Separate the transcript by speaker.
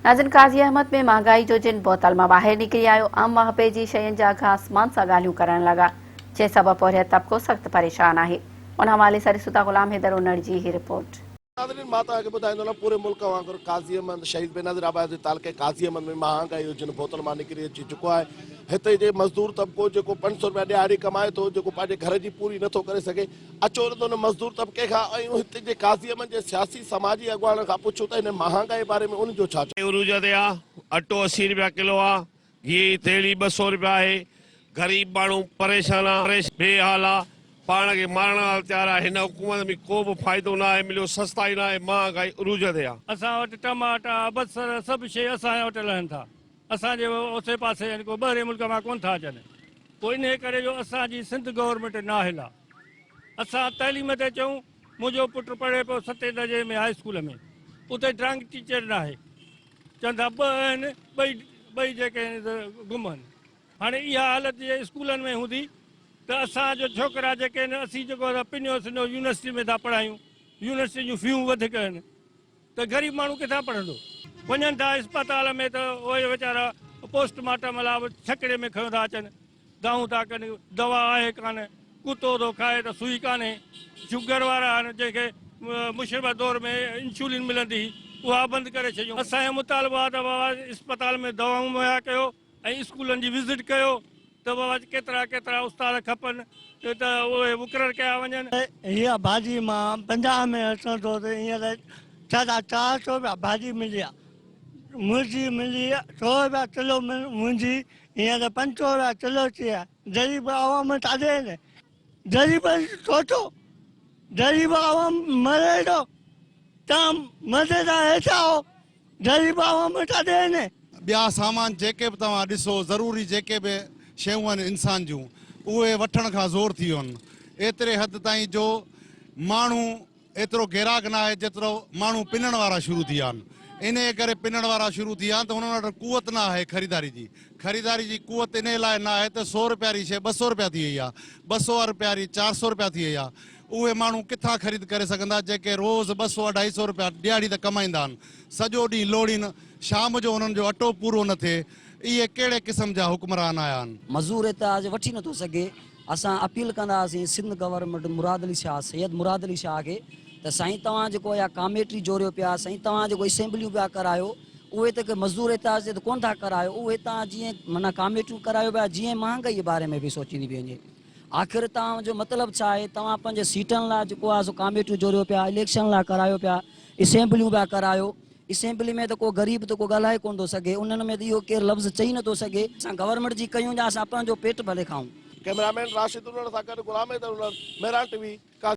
Speaker 1: ناظرين قاضي احمد ۾ مهانگائي جو جن بوتل مان ٻاهر نڪري آيو، عام واهپي جي شين جا اگهه آسمان سان ڳالهيون ڪرڻ لڳا، جنهن سبب پورهيت طبقو سخت پريشان آهي. ان حوالي سان ڏسون ٿا غلام حيدر انڙ جي هي رپورٽ.
Speaker 2: ناظرين مان توهان کي ٻڌائيندو هلان پوري ملڪ وانگر قاضي احمد شهيد بينظير آباد جي تعلقي قاضي احمد ۾ مهانگائي جو جن بوتل مان نڪري اچي چڪو آهي هتي جي مزدور طبقو جيڪو 500 رپيا ڏهاڙي ڪمائي ٿو جيڪو پنهنجي گهر جي پوري نٿو ڪري سگهي اچو ته ان مزدور طبقي کان ۽ هتي جي قاضي احمد جي سياسي سماجي اڳواڻن کان پڇون ته هن مهانگائي باري ۾ انهن جو ڇا چوڻ.
Speaker 3: عروج تي آ، اٽو 80 رپيا ڪلو آ، گيهه جي ٿيلهي 200 رپيا آهي، غريب ماڻهو پريشان آ، بي حال آ، پاڻ کي مارڻ لاء تيار آ، هن حڪومت ۾ ڪو به فائدو ناهي مليو، سستائي ناهي، مهانگائي عروج تي آ.
Speaker 4: اسان وٽ ٽماٽا، بصر سڀ شيء اسان وٽ لهن ٿا. اسان جي اوسي پاسي يعني ڪو ٻهرين ملڪ مان ڪونه ٿا اچن پوء انهي ڪري جو اسان جي سنڌ گورنمينٽ نااهل آ اسان تعليم تي چئون منهنجو پٽ پڙهي پيو ستين درجي ۾ هاء اسڪول ۾ اتي ڊرائنگ ٽيچر ناهي چون ٿا ٻه آهن ٻئي ٻئي جيڪي آهن گم آهن هاڻي اها حالت جي اسڪولن ۾ هوندي ته اسان جو ڇوڪرا جيڪي آهن اسين جيڪو پنيو سنو يونيورسٽي ۾ ٿا پڙهايون يونيورسٽي جون فيون وڌيڪ آهن ته غريب ماڻهو ڪٿان پڙهندو؟ وڃن ٿا اسپتال ۾ ته اهي ويچارا پوسٽ مارٽم لاء به ڇڪڙي ۾ کنيو ٿا اچن، دانهون ٿا ڪن، دوا آهي ڪانه، ڪتو ٿو کائي ته سوئي ڪانهي، شگر وارا آهن جنهن کي مشرف دور ۾ انسولين ملندي هئي اها بند ڪري ڇڏيون. اسان جو مطالبو آهي ته بابا اسپتال ۾ دوائون مهيا ڪيو ۽ اسڪولن جي وزٽ ڪيو ته بابا ڪيترا ڪيترا استاد کپن ته اهي مقرر ڪيا وڃن.
Speaker 5: هيء ڀاڄي مان 50 ۾ اچان ٿو ته هينئر ساڍا چار سو رپيا ڀاڄي ملي آ. منهنجي ملي سو رپيا ڪلو منهنجي هينئر 500 رپيا ڪلو ٿي آ. غريب عوام ڪاڏي وڃي؟ غريب سوچو غريب عوام مري ٿو تان مزي سان ويٺا آهو. غريب عوام ڪاڏي وڃي؟
Speaker 6: ٻيا سامان جيڪي به توهان ڏسو ضروري جيڪي به شيون آهن انسان جون اهي وٺڻ کان زور ٿي ويو آهن ايتري حد تائين جو ماڻهو ايترو گيراڪ نه آهي جيترو ماڻهو پنڻ وارا شروع ٿي ويا آهن انهيء ڪري پنڻ وارا شروع ٿي ويا آهن ته انهن وٽ قوت نه آهي خريداري جي خريداري جي قوت انهيء لاء نه آهي ته سو رپيا ري شيء 200 رپيا ٿي وئي آهي 200 رپيا ري 400 رپيا ٿي وئي آهي اهي ماڻهو ڪٿان خريد ڪري سگهندا جيڪي روز ٻه سو اڍائي سو رپيا ڏهاڙي ته ڪمائيندا آهن، سڄو ڏينهن لوڙين، شام جو انهن جو اٽو پورو نه ٿئي، اهي ڪهڙي قسم جا حڪمران آيا آهن.
Speaker 7: مزور احتجاج وٺي نٿو سگهي، اسان اپيل ڪنداسين سنڌ گورنمينٽ مراد علي شاهه سيد مراد علي شاهه کي ته سائين توهان جيڪو اها ڪاميٽي جوڙيو پيا سائين توهان جيڪو اسيمبليون پيا ڪرايو اهي ته ڪي مزدور احتجاج تي ته ڪونه ٿا ڪرايو اهي توهان جيئن معنيٰ ڪاميٽيون ڪرايو پيا جيئن مهانگائي جي باري ۾ به سوچيندي پئي وڃي. آخر توهان جو مطلب ڇا آهي؟ توهان پنهنجي سيٽن لاء جيڪو آهي سو ڪاميٽيون جوڙيو پيا، اليڪشن لاء ڪرايو پيا، اسيمبليون پيا ڪرايو. اسيمبلي ۾ ته ڪو غريب ته ڪو ڳالهائي ڪونه ٿو سگهي، انهن ۾ ته اهو ڪير لفظ چئي نه ٿو سگهي. اسان گورنمينٽ جي ڪيون يا اسان پنهنجو پيٽ ڀلي کائون.
Speaker 2: ڪئميرا مين راشد انڙ سان گڏ غلام حيدر انڙ، مهراڻ ٽي وي، ڪا.